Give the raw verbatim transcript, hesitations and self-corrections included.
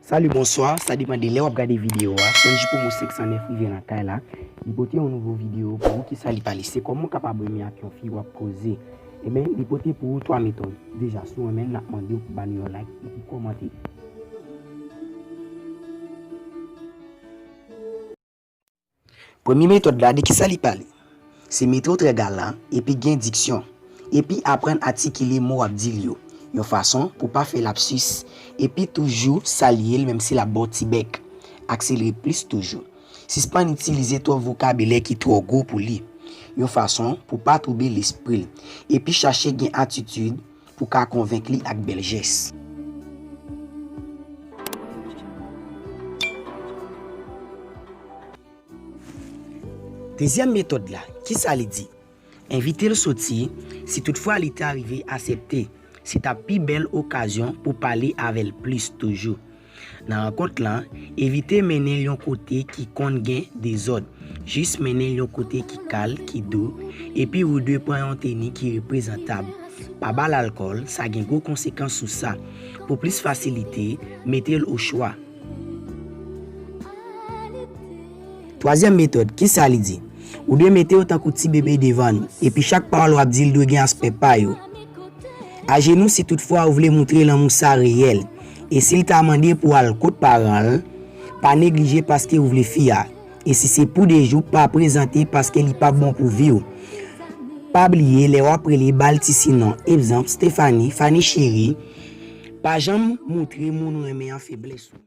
Salut, bonsoir, sa depann de lè w ap gade videyo a. Sonji Promo senk san nèf rive nan kay la. Li pote yon nouvo videyo pou ou. Kisa li pale? Se kòman w kapab renmen ak yon fi w ap koze. Ebyen, li pote pou ou twa metòd. Deja, si w renmen l, n ap mande w pou ba nou yon like epi kòmante. Premye metòd la, de kisa li pale? Se mete w trè galan epi gen diksyon, epi aprann atikile mo w ap di l yo, yon fason pou pa fè lapsis, epi toujou salye l menm si l ap ba w ti bèk. Akselere plis toujou. Sispann itilize twòp vokabilè ki twò gwo pou li, yon fason pou pa twoube lespri l, epi chache gen atitid pou ka konvenk li ak bèl jès. Dezyèm metòd la, kisa li di? Envite l soti, si toutfwa li ta rive asepte, se t ap pi bèl okazyon pou pale avè l plis toujou. Nan rankont lan, evite mennen l yon kote ki konn gen dezòd. Jis mennen l yon kote ki kalm, ki dou, epi ou dwe pran yon teni ki reprezantab. Pa ba l alkòl, sa gen gwo konsekans sou sa. Pou plis fasilite, mete l o chwa. Twazyèm metòd, kisa li di? Ou dwe mete w tankou ti bebe devan l, epi chak pawòl w ap di l dwe gen aspè pa yo. Ajenou si toutfwa ou vle moutre lanmou sa reyèl, e si l ta mande pou w al kot paran l, pa neglije paske ou vle fi a. E si se pou de jou, pa prezante paske li p ap bon pou vi w. Pa bliye, lè w ap rele, ba l ti sinon, egzanp, Stephanie, Fanny cheri. Pa janm moutre moun ou renmen an feblès ou.